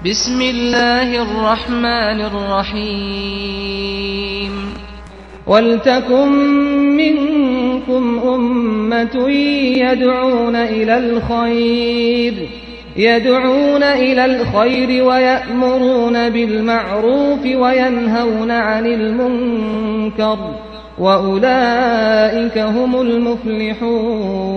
بسم الله الرحمن الرحيم ولتكن منكم أمة يدعون إلى الخير ويأمرون بالمعروف وينهون عن المنكر وأولئك هم المفلحون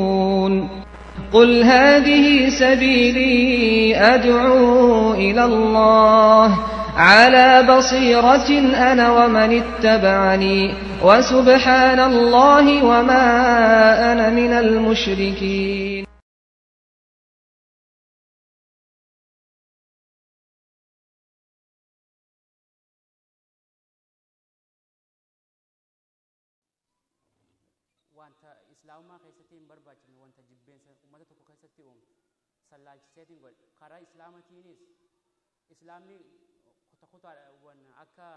قل هذه سبيلي أدعو إلى الله على بصيرة أنا ومن اتبعني وسبحان الله وما أنا من المشركين. Wanta islaamummaa keessatti hin barbaachifne, wanta jibbeensa uummata tokko keessatti uumu sallaalchiseetiin godhe. Karaa islaamatiinis islaamni kuta kutaadhaan akka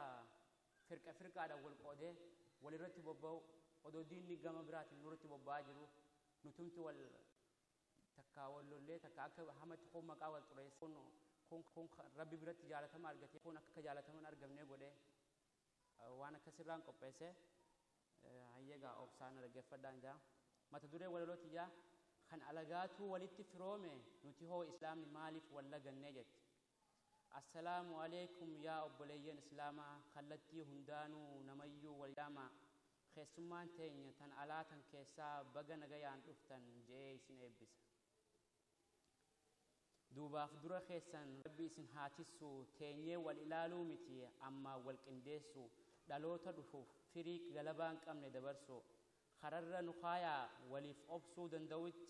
firqa firqaadhaan wal qoodee walirratti bobba'u, odoo diinni gama biraatiin nurratti bobba'aa jiru nutumti wal takkaa wal lollee takka akka hamatti kun maqaa wal xureesse, kun rabbi biratti jaalatama argatee kun akka jaalatama hin argamne godhee waan akkasirraan qopheesse. Hayyeegaa obsaan dhaggeeffadhaan jaa. Mata duree walaloo tiyyaa kan alagaatuu walitti firoome nuti hoo islaamni maaliif wal lagannee jetti. Assalaamu alaikum yaa obboleeyyan islaamaa, kallattii hundaanuu namayyuu wal yaamaa, keessummaan teenya tan alaa tan keessaa baga nagayaan dhuftan je'ee isin eebbisa. Duubaaf dura keessan rabbi isin haa tissu, teenyee wal ilaaluu miti ammaa wal qindeessu, dhaloota dhufuuf firii galabaa hin qabne dabarsu, kararra nu kaayaa waliif obsuu danda'utti,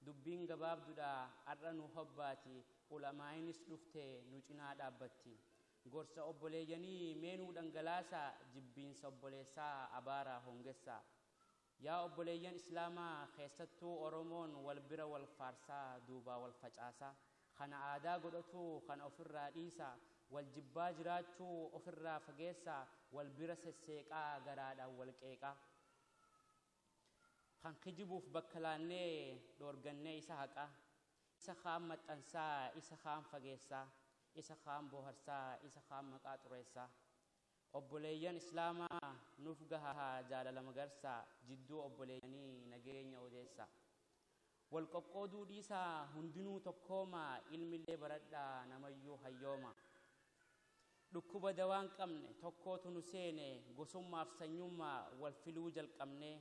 dubbiin gabaabduudha har'a nu hobbaati, ulamaa'inis dhufte nu cinaa dhaabbatti. Gorsa obboleeyyanii meenuu dhangalaasaa, jibbiinsa obboleessaa abaaraa hongessaa. Yaa obboleeyyan islaamaa, keessattuu Oromoon wal bira wal faarsaa duubaa wal facaasaa, kana aadaa godhatuu kana ofirraa dhiisaa, wal jibbaa jiraachuu ofirraa fageessaa, wal bira sesseeqaa garaadhaan wal qeeqaa. Kan kijibuuf bakka laannee dhoorgannee isa haqaa, isa kaan maxxansaa, isa kaan fageessaa, isa kaan boharsaa, isa kaan maqaa xureessaa. Obboleeyyan islaamaa nuuf gahaa jaalala magarsaa, jidduu obboleeyyanii nageenya odeessaa. Wal qoqqooduu dhiisaa hundinuu tokkoomaa, ilmillee baradhaa namayyuu hayyooma. Dhukkuba dawaa hin qabne tokkootu nu seene, gosummaaf sanyummaa wal filuu jalqabne,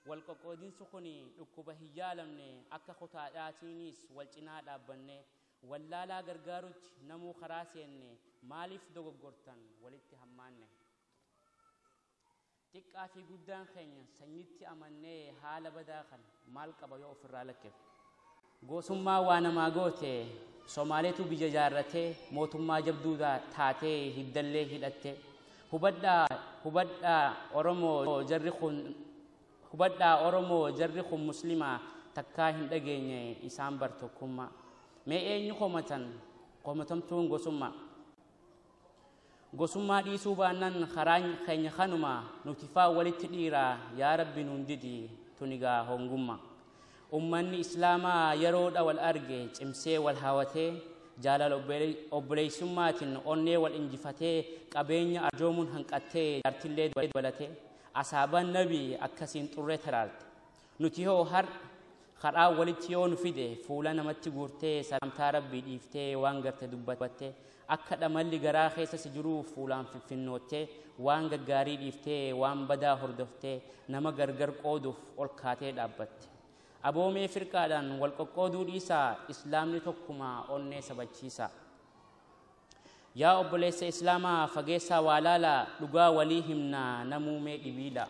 wal qoqqoodinsi kun dhukkuba hin yaalamne, akka kutaadhaatiinis wal cinaa dhaabbanne, wallaalaa gargaarutti namuu karaa seenne, maaliif dogoggortan walitti hammaanne. Xiqqaa fi guddaan keenya sanyitti amannee haala badaa kan maal qaba yoo ofirraa lakkifne. Gosummaa waa namaa goote Somaaleetu biyya jaarratee mootummaa jabduu taatee hiddallee hidhatte. Hubadhaa Oromoo jarri kun, hubadhaa Oromoo jarri kun muslimaa takkaa hin dhageenye isaan bar tokkummaa. Mee eenyu komatan komatamtuun gosummaa? Gosummaa dhiisuu baannaan karaan keenya kanuma, nuti faa walitti dhiiraa yaa rabbi nuun didi tunigaa hongummaa. Ummanni islaamaa yeroodha wal arge cimsee wal hawatee, jaalala obboleessummaatiin onnee wal injifatee, qabeenya arjoomuun hanqattee jaartillee dabalatee, asaabaan nabii akkasiin xurree taraarte. Nuti hoo har'a karaa walitti yoo nu fide fuula namatti guurtee salaamtaa rabbii dhiiftee waan garte dubbattee, akka dhamalli garaa keessa si jiruu fuulaan finfinnoottee waan gaggaarii dhiiftee waan badaa hordoftee nama gargar qooduuf ol kaatee dhaabbatte. Aboomee firqaadhaan wal qoqqooduu dhiisaa, islaamni tokkuma onnee sabachiisaa. Yaa obboleessa islaamaa fageessaa waa laalaa, dhugaa walii himnaa namuumee dhibiila.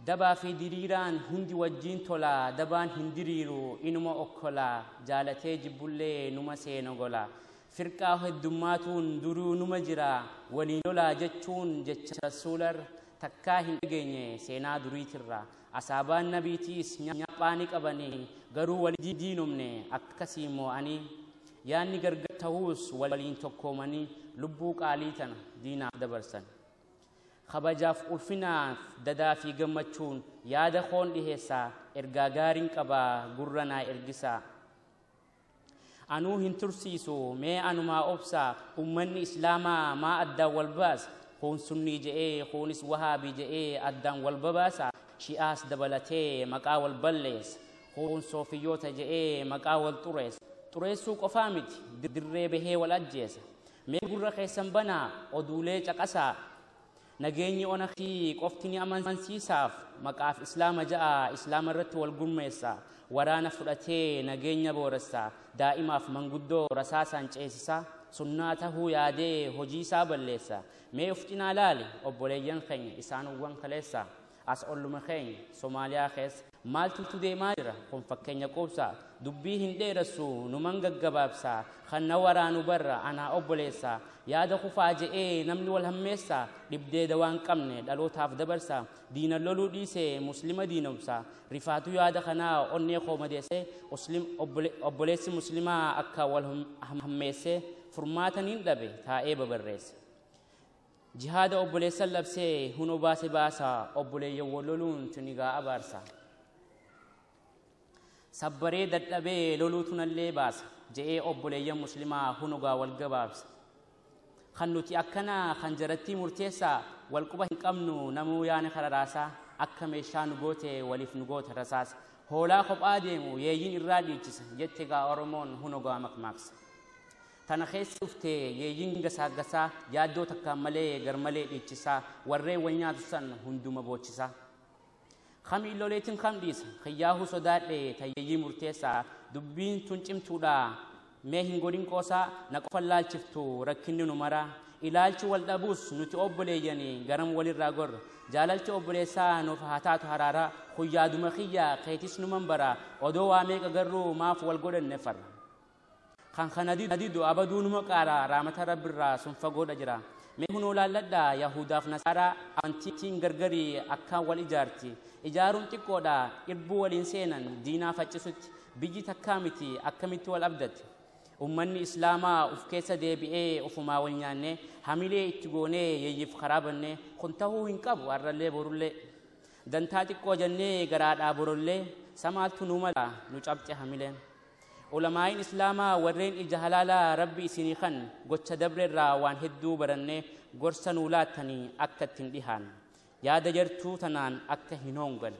Dabaa fi diriiraan hundi wajjiin tolaa, dabaan hin diriiru inuma okkolaa, jaalatee jibbullee numa seena golaa. Firqaa heddummaatuun duruu numa jira, waliin lolaa jechuun jecha rasuular takkaa hin dhageenye seenaa duriitirra. Asaabaan nabiitiis nyaphaa ni qabanii, garuu walii diinomne akkasii moo'anii. Yaanni gargar ta'uus waliin tokkoomanii lubbuu qaalii tana diinaaf dabarsan. Kabajaaf ulfinaaf dadaa fi gammachuun yaada koon dhiheessaa, ergaa gaariin qabaa gurra naa ergisaa. Anuu hin tursiisu mee anumaa obsa ummanni islaamaa maa addaan wal baasa kuun sunnii je'ee kuunis wahaabii je'ee addaan wal babaasa shi'aas dabalatee maqaa wal balleessa kuun soofiyyoota je'ee maqaa wal xureessa xureessuu qofaa miti dirree bahee wal ajjeesa mee gurra keessan banaa oduulee caqasaa nageenyi onakii qofti ni amansiisaaf maqaaf islaama ja'a islaama irratti wal gurmeessa waraana fudhatee nageenya booressa daa'imaaf manguddoo rasaasaan ceesisa sunnaa tahuu yaadee hojii isaa balleessa mee uf cinaa laali obboleeyyan keenya isaanuwwan kaleessa as olluma keenya Somaaliyaa keessa maaltu deemaa jira kun fakkeenya quubsa dubbii hin dheeressu numan gaggabaabsa kan na waraanu barra anaa obboleessa yaada kufaa je'ee namni wal hammeessa dhibdee dawaan qabne dhalootaaf dabarsa diina loluu dhiise muslima diinomsa rifaatu yaada kanaa onnee koo madeesse obboleessi muslimaa akka wal hammeesse furmaataniin dhabe taa'ee babarreesse. Jihaada obboleessan labsee hunoo baase baasa obboleeyyan wal loluun tunigaa abaarsa. Sabbaree dadhabee loluu tunallee baasa je'ee obboleeyyan muslimaa hunugaa wal gabaabsa. Kan nuti akkanaa kan jarattii murteessaa wal quba hin qabnu namuu yaana kararaasaa akka meeshaa nu goote waliif nu goote rasaasa. Hoolaa kophaa deemu yeeyyiin irraa dhiichisa jette gaa Oromoon hunugaa makmaaksa. Tana keessa dhuftee yeeyyiin gasaa gasaa yaaddoo takkaan malee garmalee dhiichisaa warreen wal nyaatu san hunduma boochisaa. Kamiin loleetiin kam dhiisa kiyyaahuu sodaadhe tayyeeyyii murteessaa dubbiin tun cimtuudha mee hin godhin qoosaa na qofan laalchiftu rakkinni nu maraa ilaalchi wal dhabuus nuti obboleeyyanii garam walirraa gorra jaalalchi obboleessaa nuuf haa taatu haraaraa kuyyaaduma kiyyaa keetis numan bara odoo waa meeqa garruu maaf wal godhanne farra. Kan kana didu abaduu numa qaara raamata rabbirraa sun fagoodha jira. Mee hunoo laalladhaa Yahudaaf Nasaaraa amantiin gargarii akkaan wal ijaarti. Ijaaruun xiqqoodha irbuu waliin seenan diinaa faccisutti biyyi takkaa miti akkamitti wal abdatti. Ummanni islaamaa uf keessa deebi'ee ufumaa wal nyaannee hamilee itti goonee yeeyyiif karaa bannee kun tahuu hin qabu har'allee borullee. Dantaa xiqqoo jennee garaadhaa borollee samaaltu nu mala nu cabxe hamileen. Ulamaa'iin islaamaa warreen ija halaalaa rabbi isinii kan gocha dabreerraa waan hedduu barannee gorsa nuu laattanii akka ittiin dhihaan yaada jartuu tanaan akka hin hongan.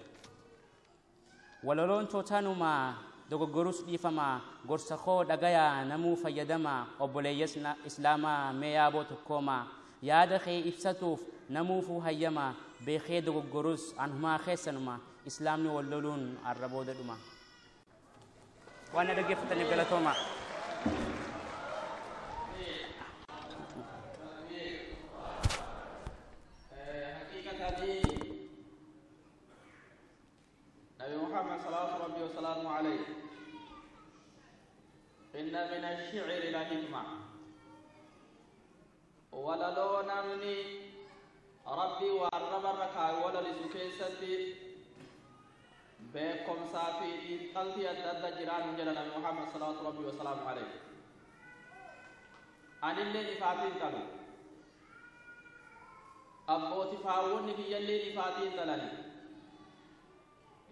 Walaloon tootanumaa dogoggorus dhiifamaa gorsa koo dhagayaa namuu fayyadamaa obboleeyya islaamaa mee yaaboo tokkoomaa yaada kee ibsatuuf namuufuu hayyamaa beekee dogoggorus anumaa keessanuma islaamni wal loluun arra booda dhuma. Waan dhaggeeffataniif galatooma. Haqiiqatanii Nabi Muhammad salaatu rabbi wasalaamu alayhi inna min ash-shi'ri la hikma walaloo namni rabbi waan rabarra kaa'e walalisu keessatti beekumsaa fi xiinxaltii adda adda jiraan jedha Nabi Muhammad salaatu rabbi wasalaamu alayhi. Anillee ifaatiin qabu. Abbooti faawwanni kiyyallee ifaatiin dhalani.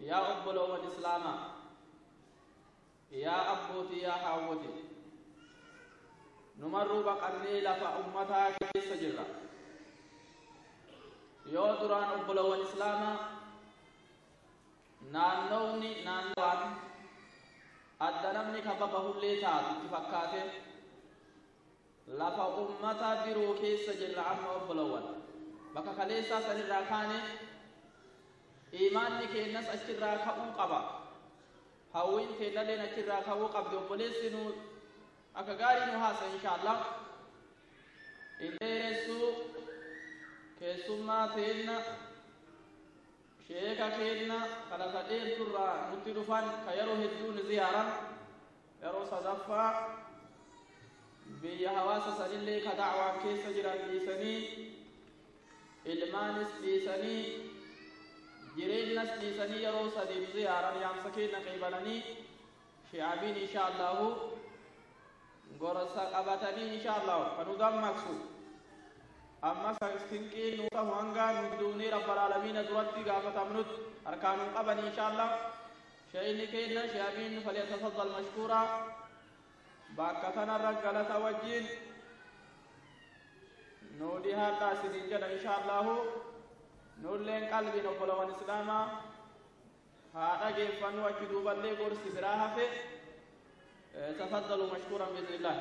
Yaa obboloowwan Islaamaa, yaa abbootii yaa haawwoti, numarruu baqannee lafa ummataa keessa jirra. Yoo duraan obboloowwan Islaamaa naannowni naannowaan adda namni kaba bahullee taatu itti fakkaate lafa ummata biroo keessa jirra amma obbolowwan bakka kaleessaa sanirraa kaane imaanni keenyas achirraa ka'uu qaba hawwiin keennalleen achirraa ka'uu qabdi obboleessi nu akka gaarii nu haasa inshaallah dheeressuu keessummaa teenna sheeka keenna ka lafa dheerturraa nutti dhufan ka yeroo hedduu nu ziyaaran yeroo sadaffaa biyya hawaasa sanillee ka da'waan keessa jiran dhiisanii ilmaanis dhiisanii jireenyas dhiisanii yeroo sadii nu ziyaaran yaamsa keenna qeebalanii shi'aabiin insha allahu gorsa qabatanii insha allahu ka nu dammaqsu amma sinqiin nu ta'u hanga nu duunee rabbal aalamiina duratti gaafatamnutti harkaan nu qaban insha allah shayni keenna shi'aabiin falyatafaddal mashkuuraa Bakka tanarra galata wajjiin nuu dhihaadhaa isiniin jedha insha Allahu. Nulleen qalbiin obbolawwan islaamaa haa dhageeffannu, achi duuballee gorsi biraa hafe. Tafaddalu mashkuuran biiznillah.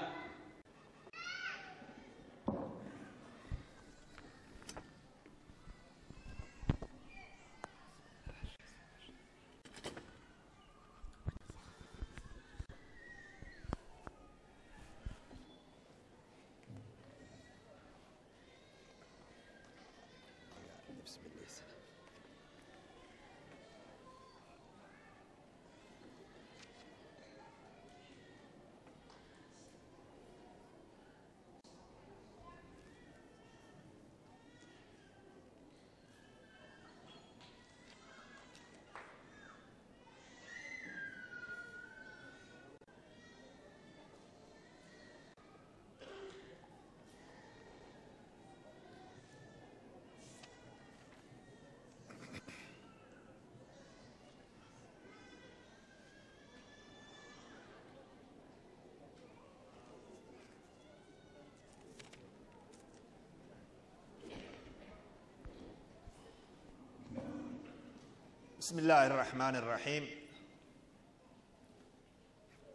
بسم الله الرحمن الرحيم.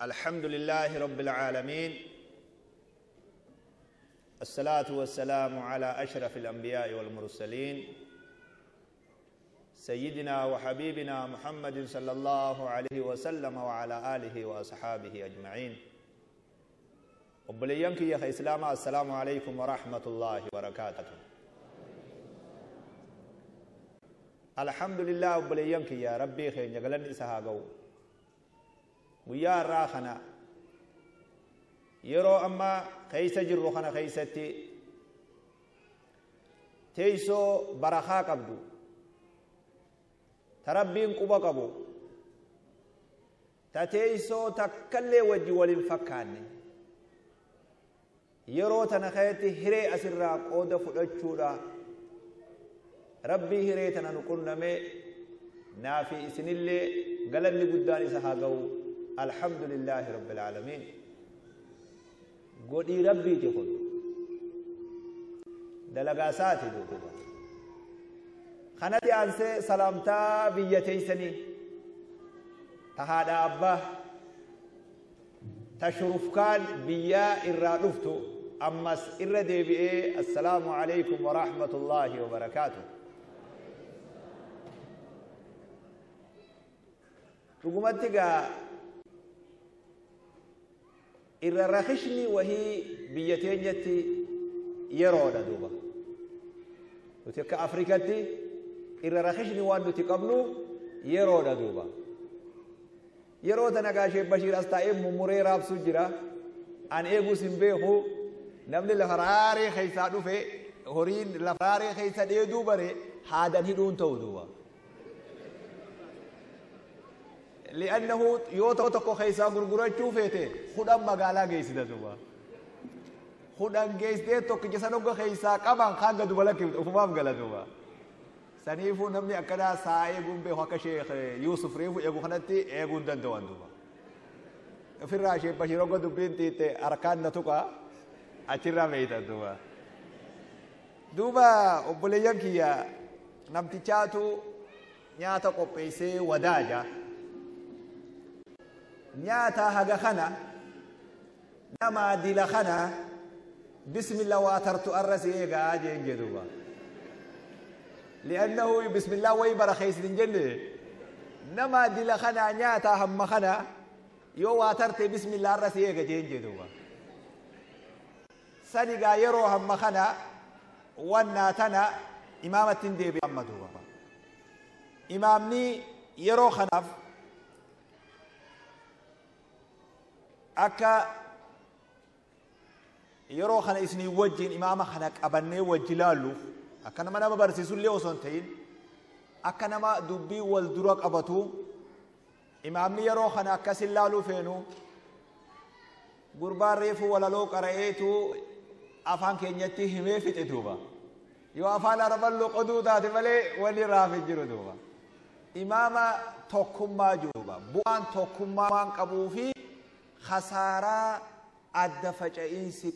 الحمد لله رب العالمين، الصلاة والسلام على أشرف الأنبياء والمرسلين، سيدنا وحبيبنا محمد صلى الله عليه وسلم وعلى آله وأصحابه أجمعين. وبلينك يا إسلام، السلام عليكم ورحمة الله وبركاته. الحمد لله وبلينك يا ربي خير جلن إسحاقو ويا راخنا يرو أما خيس جروخنا خيستي تيسو برخا قبدو تربين قبا قبو تتيسو تكلي وجي ولنفكاني يرو تنخيتي هري أسرا قودة فلتشورا ربي هري تنقلنا نافي إسن اللي قلن لقدان إسحاقو. الحمد لله رب العالمين. قولي ربي تخل دلقاساتي دوبا خانتي أنسي سلامتا بيتيسني تهادا أبا تشرفكان بيا إرادفتو أمس إردي بإيه. السلام عليكم ورحمة الله وبركاته. Dhugumatti gaa irra rakishni wahii biyya teenyatti yeroodha duuba. Nuti akka Afrikatti irra rakishni waan nuti qabnu yeroodha duuba. Yeroo tana gaa Sheekh Bashiir as taa'ee mummuree raabsuu jira. An eegus hin beeku. Namni lafa raaree keessaa dhufe horiin lafa raaree keessa dheeduu bare haadan hidhuun ta'u duuba. لأنه يوتو تكو خيسا غرغرة شوفته خدام مغالا جيسي دوبا خدام جيسي توك جسانو خيسا كمان خان دوبا لك وفمام غلا دوبا سنيفو نمني أكدا سايبون به هكا شيخ يوسف ريفو يغو خنتي ايغون دندوان دوبا في الراشي بشيرو دبين تي أركان نتوكا أچرا ميتا دوبا دوبا أبوليان كيا نمتي nyaata qopheessee wadaaja nyaata haga kana nama dila kana bismillah waa tartu arrasi eegaa jeen jedhuba li'annahu bismillah wayi barakeysin jenne nama dila kana nyaata hamma kana yoo waa tarte bismillah arrasi eega jeen jedhuba sanigaa yeroo hamma kana wannaa tana imaamattin deebi amma duuba imaamni yeroo kanaaf akka yeroo kana isinii wajjin imaama kana qabannee wajji laalluuf akka nama nama barsiisullee osoo hin ta'in akka nama dubbii wal dura qabatu imaamni yeroo kana akkasin laaluu feenu gurbaan reefu walaloo qara'eetu afaan keenyatti himee fixe duuba yoo afaan araban loqoduu taate malee wali raaf hin jiru duuba imaama tokkummaa jiruba bu'aan tokkummaa waan qabuu fi khasaaraa Adda faca'iinsi